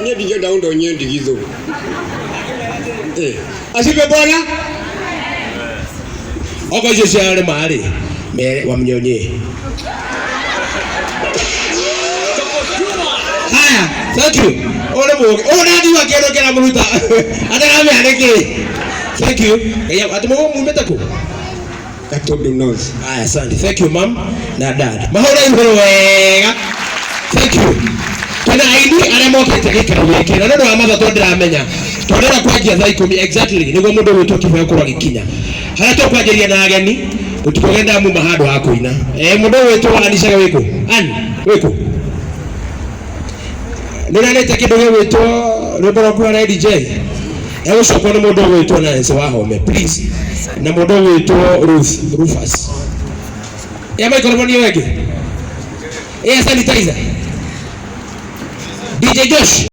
Niĩ ndingĩenda ũndonyie ndigithũ. Asifiwe Bwana. Okorwo icio ciarema rĩ, mere wamnyonye. Haya, thank you. Ũyũ nĩ mũũgĩ. Ũyũ ndangiuga kĩndũ kĩramũruta. Ataramenya nĩkĩ. Thank you. Ngai atĩ mumĩte kũ? Gatundu North. Aya, asante. Thank you mom na dad. Mahũra igũrũ wega. Thank you. Twĩna aini arĩa mokĩte gĩikaro gĩkĩ na nĩ ũndũ wa mathaa tondũ ndĩramenya tondĩra kwanjia thaa 10 exactly nĩguo mũndũ ũgwĩtwo kĩheo gũkorwo agĩkinya harĩa tũkwanjĩria na ageni gũtikũgenda muma handũ ha kũina. Mũndũ ũgwĩtwo Anishaga wĩkũ? Ann wĩkũ? Nĩũranĩte kĩndũ gĩgwĩtwo rwĩmbo rwaku wa DJ egũcokwo nĩ mũndũ ũgwĩtwo Nancy Wahome, please, na mũndũ ũgwĩtwo Ruth Rufus ya microphone ĩyo ĩngĩ ya sanitizer. DJ Josh.